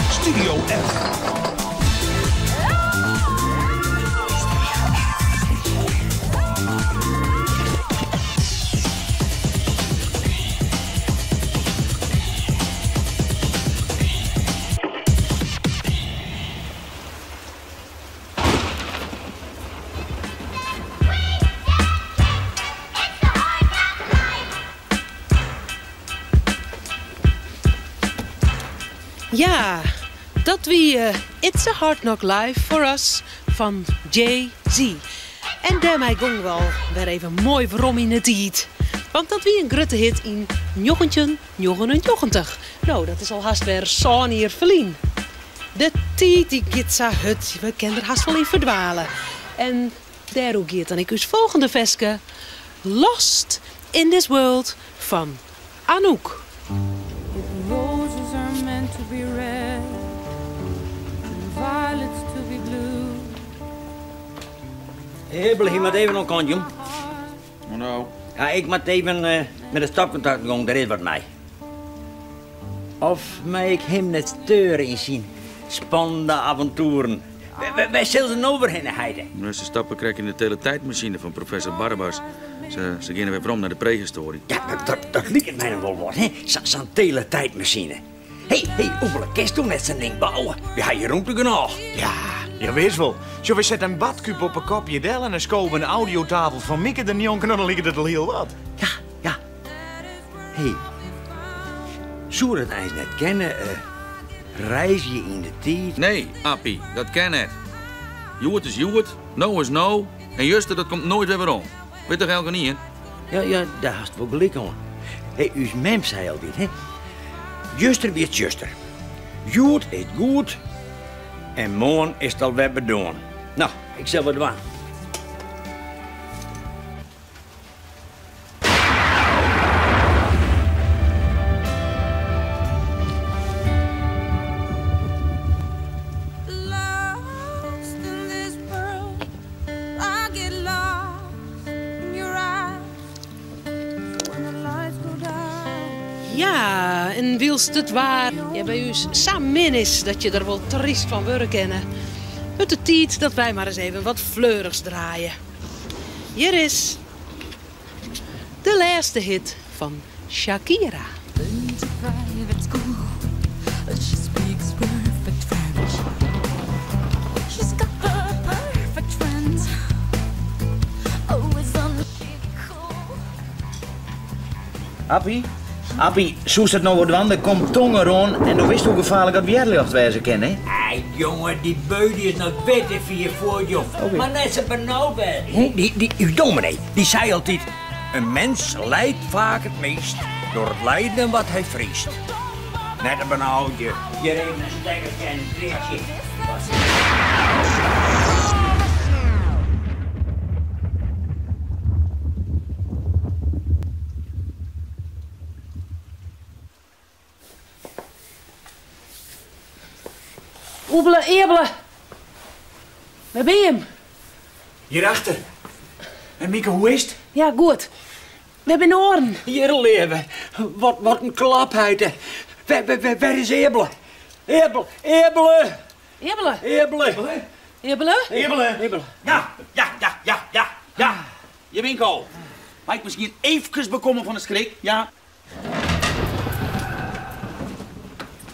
Studio F. Ja, dat wie It's a Hard Knock Life for Us fan Jay-Z. En dêrmei gongen we al wer even moai werom yn 'e tiid. Want dat wie in grutte hit yn 1999. No, dat is al hast wer sân jier ferlyn. De tiid dy giet sa hurd, we kinne der hast wol yn ferdwale. En dêroer giet dan ek ús folgjende ferske, Lost in this World fan Anouk. If roses are meant to be red and violets to be blue. Ebele, hy moat even oan kant, jong. Oh, no. Ja, ik moat even mei de stopkontakten gong, der is wat mei. Of mei ik him net steure yn syn spannende avontoeren? Wêr sil se no wer hinne, heite? Se stappe krekt yn de teletijdmasine fan professor Barabbas. Se geane wer werom nei de prehistoarje. Ja, dat liket my noch wol wat, hè? Sa'n teletijdmasine. Hé, hé, Oebele, kinsto net sa'n ding bouwe? Wy ha hjir rûmte genôch. Ja, jawis wol. Sjoch, wy sette in badkúb op 'e kop hjir del en in skowe in audiotafel fan Mieke dernjonken en dan liket it al hiel wat. Ja, ja. Hé, soe dat eins net kinne, reizgje yn de tiid? Nee, Appie, dat kin net. Hjoed is hjoed, no is no en juster dat komt noait wer werom. Wit toch elkenien? Ja, ja, dêr hast wol gelyk oan. Hé, ús mem sei altyd, hè, juster wie tsjuster, hjoed is goed en moarn is it alwer bedoarn. No, ik sil wat dwaan. Ja, en wylst it waar hjir by ús sa min is dat je der wol tryst fan wurde kinne, wurdt it tiid dat wy mar ris even wat fleurichs draaie. Hjir is de lêste hit fan Shakira. Appie, Appie, soest dat no wol dwaan? Der komt tonger oan en do witst hoe gefaarlik dat wjerljocht wêze kin, hè? Ei, jonge, dy bui dy is noch wit fier fuort, jong. Mar net sa benaud wêze. Hè, dy, ús dominee, dy sei altyd, In mens lijdt vaak het meest door het lijden wat hij vreest. Net te benaud, je. Hjir even in stekkerke en in triedsje. Oebele, Eabele. Wêr binne jim? Hjirachter. En Mieke, hoe is it? Ja, goed. Wêr binne de oaren? Hjir, leave. Wat, wat in klap, heite. Wêr, wêr, wêr is Eabele? Eabele, Eabele! Eabele! Eabele! Eabele? Eabele! Eabele. Ja, ja, ja, ja, ja, ja. Hjir bin ik al. Mei ik miskien eefkes bekomme fan de skrik? Ja.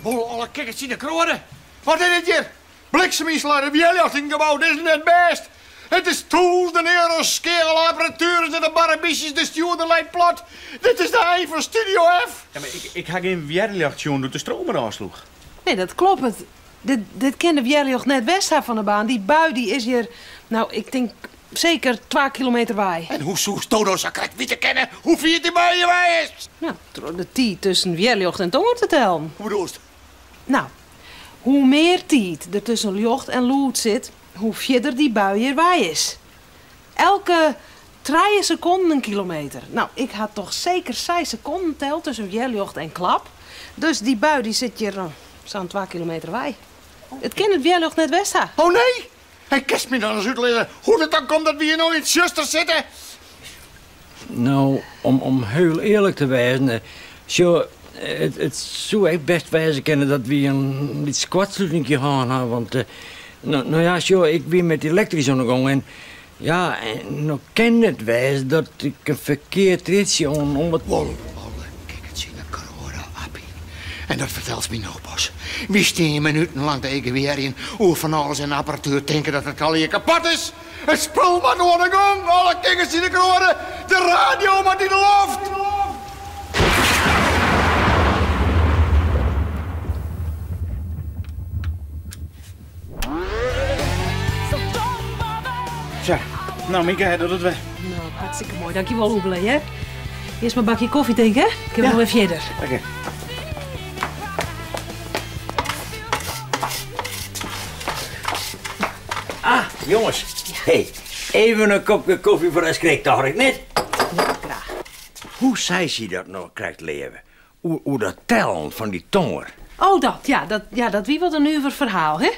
Wolle alle kikkers yn de kroade? Wat is dit hjir? Bliksemynslach, de wjerljocht yn it gebou, dit is net bêst. It is tûzenen euro's skea, alle apparatuer is nei de barrebysjes, de stjoerder leit plat. Dit is de ein fan Studio F. Ja, mar ik, ik ha gjin wjerljocht sjoen doe't de stroom erôf sloech. Nee, dat kloppet. Dit, dit kin de wjerljocht net west ha fan de baan. Dy bui dy is hjir, no, ik tink Seker twa kilometer wei. En hoe soesto no sa krekt witte kinne hoe fier dy bui hjir wei is? No, troch de tiid tusken wjerljocht en tonger te tellen. Hoe bedoelst? No, hoe mear tiid der tusken ljocht en lûd sit, hoe fierder dy bui hjir wei is. Elke trije sekonden in kilometer. No, ik ha toch seker seis sekonden teld tusken wjerljocht en klap. Dus dy bui dy sit hjir sa'n twa kilometer wei. It kin it wjerljocht net west ha. Oh nee! En kinst my dan ris útlizze hoe't it dan komt dat wy hjir no yn it tsjuster sitte? No, om, om hiel earlik te wêzen, sjoch, it, it soe ek bêst wêze kinne dat wy in lyts koartslutingje hân ha, want no, no ja, sjoch, ik wie mei it elektrysk oan de gong en ja, en no kin it wêze dat ik in ferkeard triedsje oan om it. Wol alle kikkerts yn 'e kroade, Appie. En dat fertelst my no pas. Wy stean hjir minuten lang te egewearjen oer fan alles en de apparatuer tinke dat it allegear kapot is. It spul moat oan de gong, alle kikkers yn 'e kroade, de radio moat yn 'e loft. Sa, no Mieke, hy docht it wer. No, hartstikke moai. Dankjewol, Oebele, hear. Earst mar in bakje kofje, tink, hè? Kinne we no wer fierder. Oké. Ah, jonges. Hey, even in kopke kofje foar de skrik, tocht ik net? Ja, graach. Hoe sei sy dat no krekt, leave? Oer, oer dat tellen fan dy tonger. Oh, dat, ja, dat, ja, dat wie wat in nuver ferhaal, hè?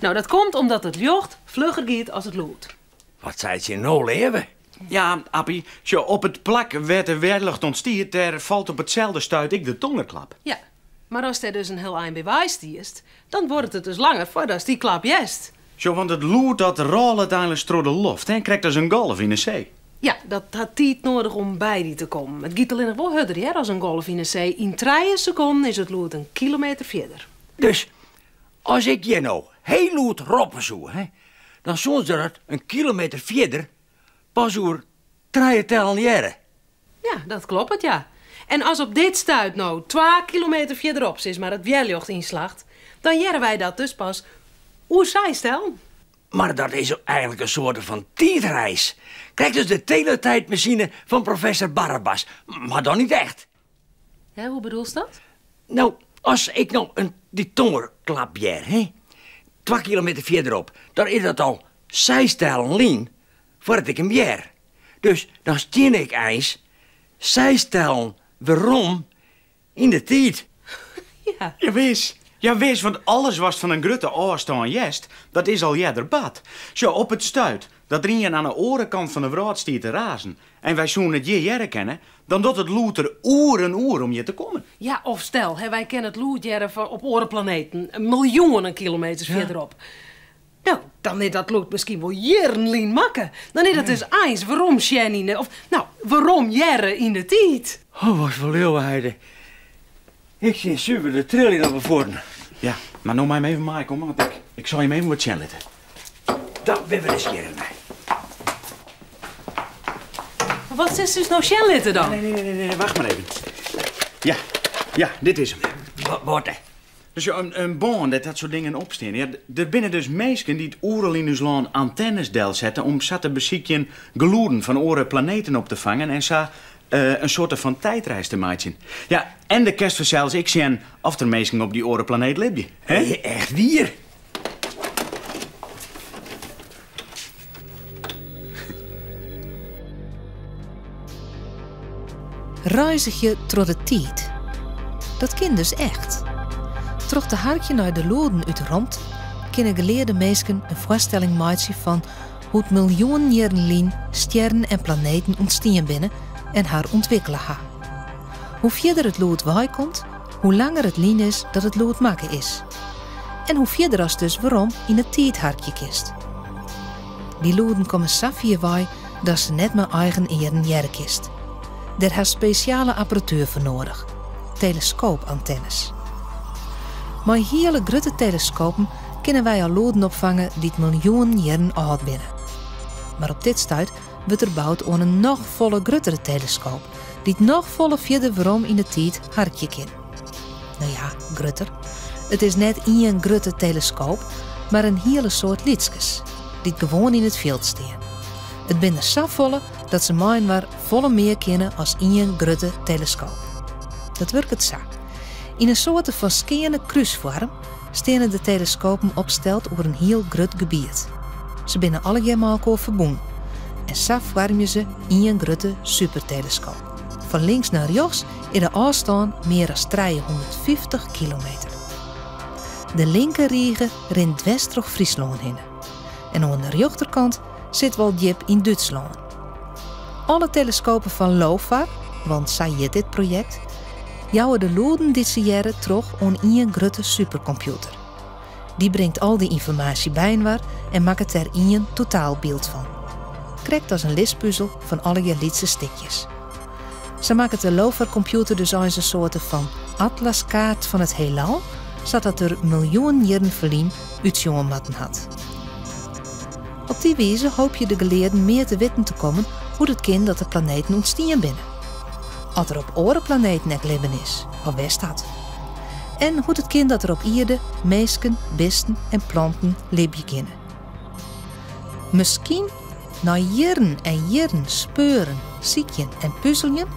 No, dat komt omdat it ljocht flugger giet as it lûd. Wat seit sy no, leave? Ja, Appie, sjoch, op it plak wêr't de wjerljocht ûntstiet, dêr falt op itselde stuit ek de tongerklap. Ja, mar ast dêr dus in hiel ein by wei stiest, dan duorret it dus langer foardatst dy klap hearst. Sjoch, want it lûd dat rôlet einliks troch de loft, hè, krekt as in golf yn 'e see. Ja, dat hat tiid noadich om by dy te kommen. It giet allinnich wol hurder, hear, as in golf yn 'e see. Yn trije sekonden is it lûd in kilometer fierder. Dus as ik hjir no heel lûd roppe soe, hè, dan soene se dat in kilometer fierder pas oer trije tellen hearre. Ja, dat kloppet, ja. En as op dit stuit no twa kilometer fierderop sis mar it wjerljocht ynslacht, dan hearre wy dat dus pas oer seis tellen. Mar dat is eigenlik in soarte fan tiidreis. Krekt as de teletijdmasine fan professor Barabbas, mar dan yn it echt. Hè, hoe bedoelst dat? No, as ik no in dy tongerklap hear, hè, twa kilometer fierderop, dan is dat al seis tellen lyn foardat ik him hear. Dus dan stean ik eins seis tellen werom yn de tiid. Ja. Jawis, jawis, want alles watst fan in grutte ôfstân hearst, dat is al earder bard. Sjoch, op it stuit dat der ien oan 'e oare kant fan 'e wrâld stiet te razen en wy soene it hjir hearre kinne, dan docht it lûd der oeren oer om hjir te kommen. Ja, of stel, hè, wy kinne it lûd hearre fan op oare planeten, miljoenen kilometers fierderop. No, dan is dat lûd miskien wol jierren lyn makke. Dan is dat dus eins werom sjen yn de, of no, werom hearre yn de tiid. Oh, wat foar leauweheide. Ik stean suver te triljen op 'e fuotten. Ja, mar no mei jim even meikomme, want ik, ik sil jim even wat sjen litte. Dat binne we nijsgjirrich nei. Wat silst ús no sjen litte dan? Nee, nee, nee, nee, wacht mar even. Ja, ja, dit is him. Wat, hè? Dus ja, in bân dêr't dat soart dingen op stean. Ja, der binne dus minsken dy't oeral yn ús lân antennes delsette om sa te besykjen gelûden fan oare planeten op te fangen en sa in soarte fan tiidreis te meitsjen. Ja, en do kinst fansels ek sjen oft der minsken op dy oare planeet libje. Hè? Echt wier? Reizgje troch de tiid. Dat kin dus echt. Troch te harkjen nei de lûden út de romte kinne gelearde minsken in foarstelling meitsje fan hoe't miljoenen jierren lyn stjerren en planeten ûntstien binne en har ûntwikkele ha. Hoe fierder it lûd weikomt, hoe langer it lyn is dat it lûd makke is. En hoe fierder ast dus werom yn 'e tiid harkje kinst. Dy lûden komme sa fier wei datst se net mei eigen earen hearre kinst. Dêr hast spesjale apparatuer foar noadich, teleskoopantennes. Mei hiele grutte teleskopen kinne wy al lûden opfange dy't miljoenen jierren âld binne. Mar op dit stuit wurdt der boud oan in noch folle gruttere teleskoop, dy't noch folle fierder werom yn 'e tiid harkje kin. No ja, grutter. It is net ien grutte teleskoop, mar in hiele soad lytskes, dy't gewoan yn it fjild stean. It binne der safolle dat se mei-inoar folle mear kinne as ien grutte teleskoop. Dat wurket sa. Yn in soarte fan skeane krúsfoarm steane de teleskopen opsteld oer in hiel grut gebiet. Se binne allegear mei elkoar ferbûn en sa foarmje se ien grutte superteleskoop. Fan links nei rjochts is de ôfstân mear as 350 kilometer. De linker rige rint dwers troch Fryslân hinne en oan de rjochterkant sit wol djip yn Dútslân. Alle teleskopen fan LOFAR, want sa hjit dit projekt, jouwe de lûden dy't se hearre troch oan ien grutte superkompjûter. Dy bringt al dy ynformaasje byinoar en makket der ien totaalbyld fan. Krekt as in lispuzel fan allegear lytse stikjes. Sa makket de LOFAR-kompjûter dus eins in soarte fan atlaskaart fan it heelal, sa't dat der miljoenen jierren ferlyn útsjoen moatten hat. Op dy wize hoopje de gelearden mear te witten te kommen hoe't it kin dat de planeten ûntstien binne. Oft der op oare planeten ek libben is of west hat. En hoe't it kin dat der op ierde minsken, bisten en planten libje kinne. Miskien, nei jierren en jierren speuren, sykjen en puzeljen,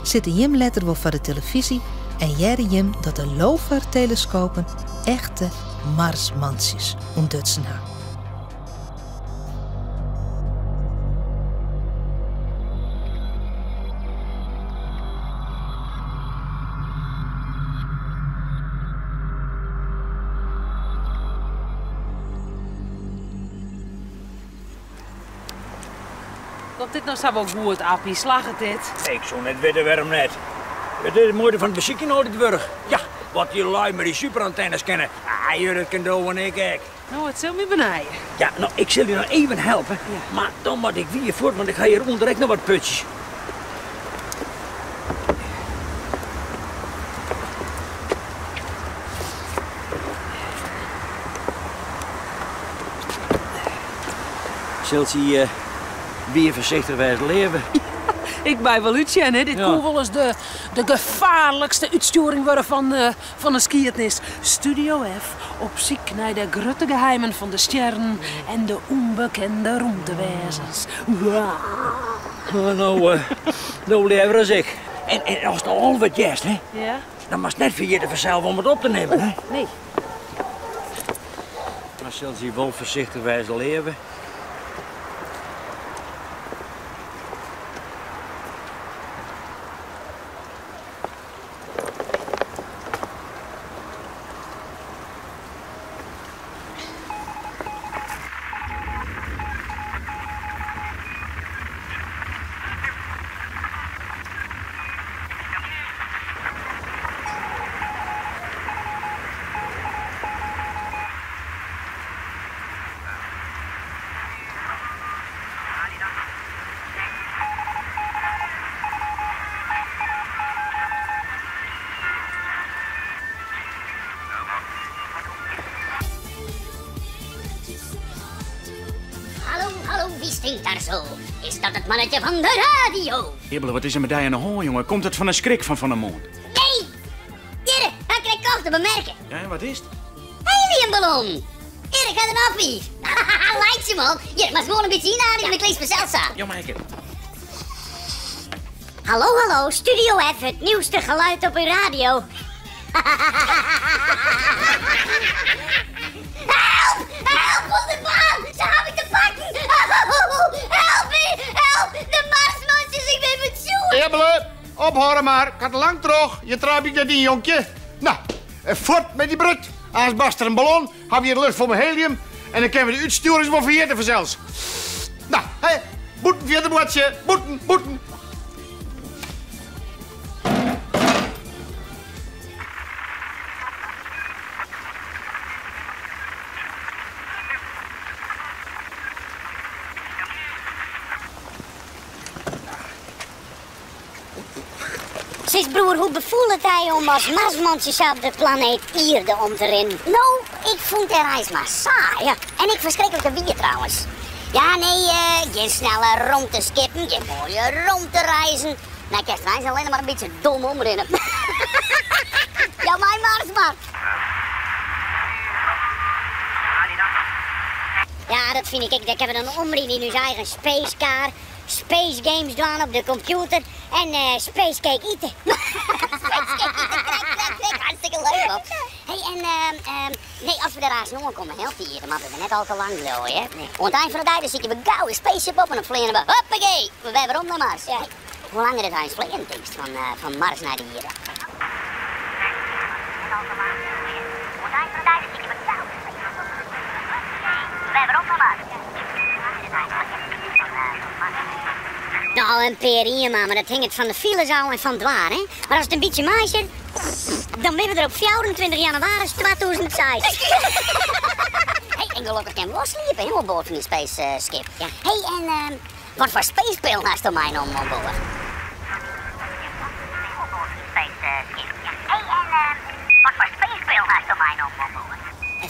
sitte jim letter wol foar de telefyzje en hearre jim dat de LOFAR-teleskopen echte Marsmantsjes ûntdutsen ha. Komt dit no sa wol goed, Appie? Slagget dit? Ik soe net witte wêrom net. It is it muoite fan it besykjen altyd wurdich. Ja, wat dy lui mei dy superantennes kinne, ah, dat kin do en ik ek. No, it sil my benije. Ja, no, ik sil dy noch even helpe, mar dan moat ik wier fuort, want ik ha hjir ûnder ek noch wat putsjes. Sil sy wier foarsichtich wêze, leave? Ik by wol útsjen, hè. Dit koe wolris de, de gefaarlikste útstjoering wurde fan, fan de skiednis. Studio F op syk nei de grutte geheimen fan de stjerren en de ûnbekende rûmtewêzens. No, no leaver as ik. En, en ast al wat hearst, hè? Ja? Dan moatst net ferjitte fansels om it op te nimmen, hè? Nee. Mar sil sy wol foarsichtich wêze, leave? Hallo, hallo, wie stinkt daar zo? Is dat het mannetje van de radio? Ibbele, wat is der mei dy oan de hân, jonge? Komt it fan 'e skrik fan fan 'e moarn? Nee! Hjirre, ha ik krekt kocht op 'e merke. Ja, en wat is it? Heliumballon! Hjirre, ik ha der noch fiif. Laitsje, man. Hjirre, moatst gewoan in bytsje ynademje en dan klinkt fansels sa. Ja, mar ik. Hallo, hallo, Studio F, het nieuwste geluid op uw radio. Help! Help, op de baan! Ze ha my te pakken! Help my! Help! De Marsmantsjes, ik bin fertsjoerd! Ibbele, ophâlde mar. Ik ha it lang troch. Hjir traap ik net yn, jonkje. No, fuort mei dy brut. Aanst barst der in ballon, ha we hjir de lucht fol mei helium en dan kinne we de útstjoerings wol ferjitte fansels. No, hé, bûten fierder boartsje, bûten, bûten. Sis broer, hoe befoel it dy om as Marsmantsje sa op de planeet Ierde om te rinnen? No, ik fûn de reis mar saai. En ek ferskriklik te wier trouwens. Ja, nee, gjin snelle romteskippen, gjin moaie romtereizen. Nee, kinst eins allinne mar in bytsje dom omrinne. Jou my Mars mar. Ja, dat fyn ik ek. Dêr kinne we dan omride yn ús eigen spacecar. Space games dwaan op de kompjûter en spacecake ite. Spacecake ite, krek, krek, krek. Hartstikke leuk, man. Hey, en nee, as we der aanst oankomme, hè, op de ierde, moatte we net al te lang bliuwe, hè. Oan it ein fan de dei dan sykje we gau in spaceship op en dan fleane we, huppakee, we wer werom nei Mars. Hey, hoe lang is it eins fleanen, tinkst, fan Mars nei de ierde? Nou, in pear jier mar, mar dat hinget fan de files ôf en fan it waar, hè. Mar as it in bytsje meisit, dan binne we der op 24 jannewaris 2006. Hey, en gelokkich kin wol sliepe, hè, oan board fan dy spaceskip. Ja. Hey, en ehm, wat foar spacepil hasto meinommen oan board?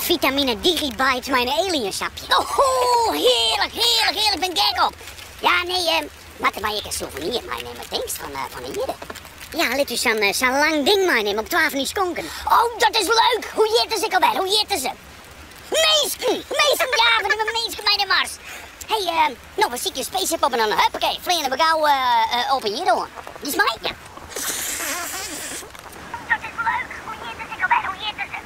Vitamine Digibytes mei in aliensapje. Oh, hearlik, hearlik, hearlik, bin gek op. Ja, nee, eh, moatte wy ek in souvenir meinimme, tinkst, fan, eh, fan de ierde? Ja, lit ús sa'n eh, sa'n lang ding meinimme op twa fan dy skonken. Oh, dat is leuk! Hoe hjitte se ek alwer? Hoe hjitte se? Minsken! Minsken, ja, we nimme minsken mei nei Mars. Hey, eh, no, we sykje in spaceship op en dan huppakee, fleane we gau eh, op 'e ierde oan. Giest mei? Ja. Dat is leuk! Hoe hjitte se ek alwer? Hoe hjitte se?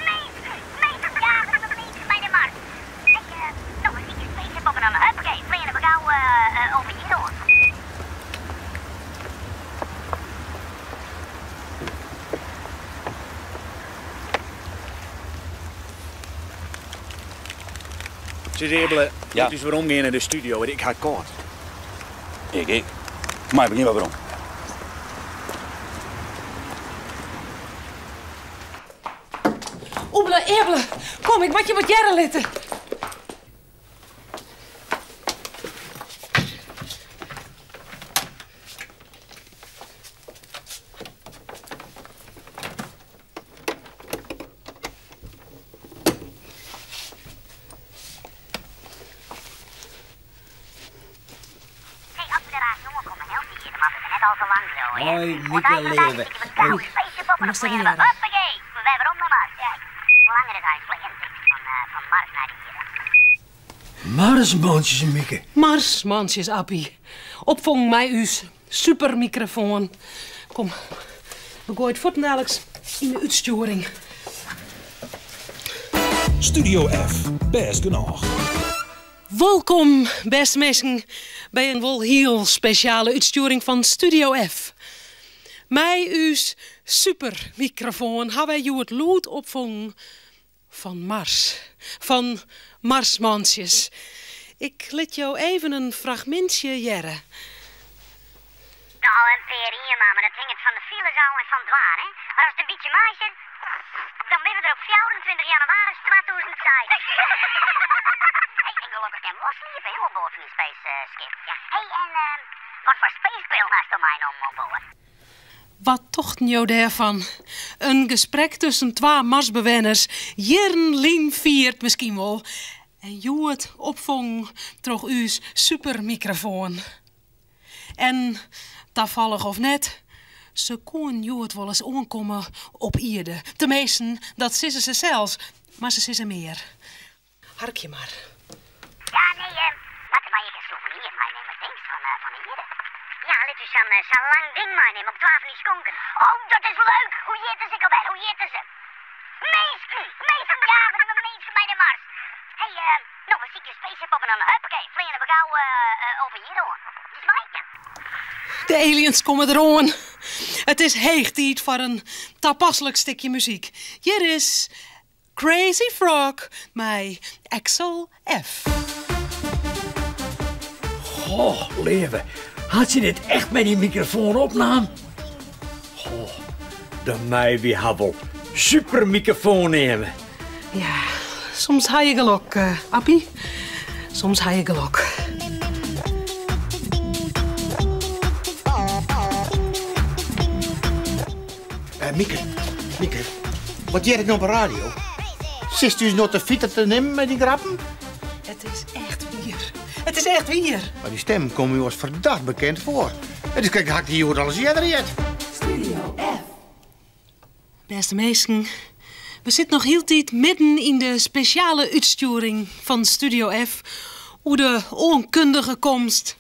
Minsken! Minsken, ja, we nimme minsken mei nei Mars. Hey, eh, no, we sykje in spaceship op en dan huppakee, fleane we gau eh, op 'e ierde oan. Sis Eabele, ja. Lit ús weromgean nei de studio, ik ha it kâld. Ik ek. Mar begjin mar werom. Oebele, Eabele, kom, ik moat je wat hearre litte. Hoi, Mieke leave. Moatst even hearre. Marsmantsjes, Mieke. Marsmantsjes, Appie. Opfongen mei ús supermikrofoan. Kom, we goaie it fuortendaliks yn de útstjoering. Studio F, bêst genôch. Wolkom, bêste minsken, by in wol hiel spesjale útstjoering fan Studio F. Mei ús supermikrofoan ha wy hjoed lûd opfongen Fan Mars. Fan Marsmantsjes. Ik lit jo even in fragmintsje hearre. Nou, in pear jier mar, mar dat hinget fan de files ôf en fan it waar, hè. Mar as it in bytsje meisit, dan binne we der op 24 jannewaris 2006. Hey, en gelokkich kin wol sliepe, hè, oan board fan dy spaceskip. Ja. Hey, en wat foar spacepil hasto meinommen oan board? Wat tochten jo dêrfan? In gesprek tusken twa Marsbewenners, jierren lyn fierd miskien wol, en hjoed opfongen troch ús supermikrofoan. En, tafallich of net, se koenen hjoed wolris oankomme op ierde. Teminsten, dat sizze se sels, mar se sizze mear. Harkje mar. Ja, nee, eh, moatte wy ek in souvenir meinimme, tinkst, fan, eh, fan de ierde? Ja, lit ús sa'n, eh, sa'n lang ding meinimme op twa fan dy skonken. Oh, dat is leuk! Hoe hjitte se ek alwer? Hoe hjitte se? Minsken! Minsken, ja, we nimme minsken mei nei Mars. Hey, eh, no, we sykje in spaceship op en dan huppakee, fleane we gau, eh, op 'e ierde oan. Giest mei? Ja. De aliens komme deroan. It is heech tiid foar in tapaslik stikje muzyk. Hjir is Crazy Frog mei Axel F. Goh, leave, hat se dit echt mei dy mikrofoan opnaam? Goh, dan meie wy har wol supermikrofoan neame. Ja, soms ha je gelok, eh, Appie. Soms ha je gelok. Eh, Mieke, Mieke, wat hear ik no op de radio? Sitst ús no te fiter te nimmen mei dy grappen? It is echt wier. It is echt wier. Mar dy stim komt my as ferdacht bekend foar. It is krekt ha ik dy hjoed alris earder heard. Studio F. Bêste minsken, we sitte noch hieltyd midden yn de spesjale útstjoering fan Studio F oer de oankundige komst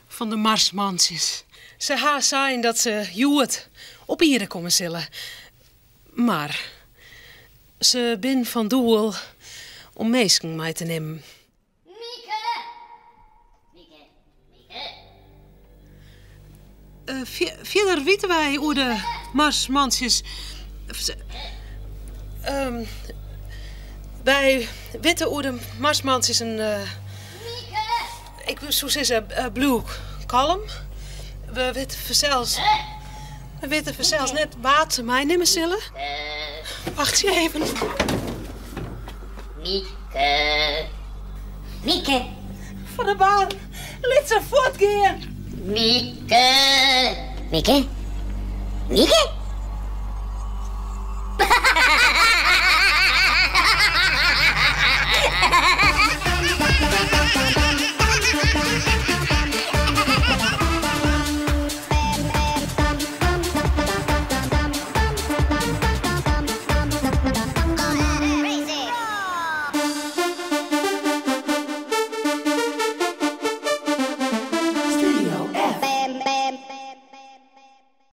fan de Marsmantsjes. Se ha sein dat se hjoed op ierde komme sille, mar se bin fan doel om minsken mei te nimmen. Mieke! Mieke, Mieke. Fierder witte wy oer de Marsmantsjes. Wy witte oer de Marsmantsjes in. Ik soe sizze bliuw. Kalm. We witte fansels. We witte fansels net wa't se meinimme sille. Wachtsje even. Mieke. Mieke. Van der Baan, lit se fuortgean. Mieke. Mieke? Mieke?